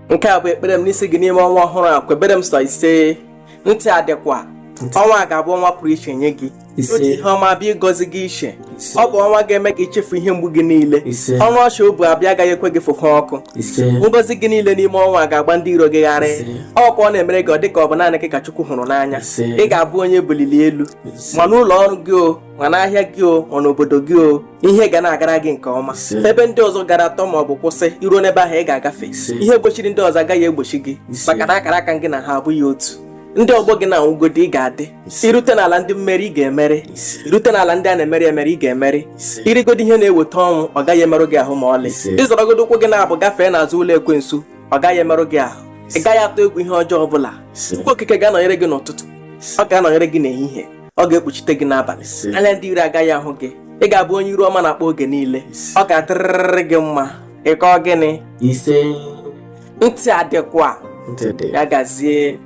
Nke a bụ ekpere m n'isi gị n'ime ọnwa ọhụrụ a. Kwebere m sọ ise. Ntị adịkwa. Ọnwa a ga-abụ ọnwa pụrụ iche nye gị. Ise. O ji ihe ọma bịa ịgọzi gị iche. Ise. Ọ bụ ọnwa ga-eme ka ichefu ihe mgbu gị niile. Ise. Ọnwa ọchị o bu abịa agaghị ekwe gị fụfụ ọkụ. Ise. Ngọzi gị niile n'ime ọnwa a ga-agba ndị iro gị gharị. Ise. Ọkwa ọ na-emere gị, ọ dị ka ọ bụ naanị gị ka Chukwu hụrụ n'anya. Ise. Ị ga-abụ onye bulili elu. Ise. Ma n'ụlọ ọrụ gị o, ma n'ahịa gị o, ma n'obodo gị o, ihe ga na-agara gị nke ọma. Ise. Ebe ndị ọzọ gara atọ ma ọ bụ kwụsị, iruo n'ebe ahụ, ị ga-agafe. Ise. Ihe gbochiri ndị ọzọ agaghị egbochi gị. Ise. Maka na akara aka gị na ha abụghị otu. Ndị ọgbọ gị na-anwụgodi, ị ga-adị. Ise. Irute n'ala ndị mmeri, ị ga-emeri. Ise. Irute n'ala ndị a na-emeri emeri, ị ga-emeri. Ise. Irigodi ihe na-eweta ọnwụ, ọ gaghị emerụ gị ahụ ma ọlị. Ise. Ịzọrọgodo ụkwụ gị na-abụ gafee n'azụ ụlọ ekwensu, ọ gaghị emerụ gị ahụ. Ị gaghị atụ egwu ihe ọjọọ ọbụla. Ise. Chukwu Okike ga-anọnyere gị n'ụtụtụ, ọ ga-anọnyere gị n'ehihie, ọ ga-ekpuchite gị n'abalị. Ise. Anya ndị iro agaghị ahụ gị. Ị ga-abụ onye iru ọma na-akpọ oge niile. Ise. Ọ ga-adịrịrị gị mma. Ịkọ gịnị? Ise. Ntị adịkwa. Ntị dị. Ya gazie.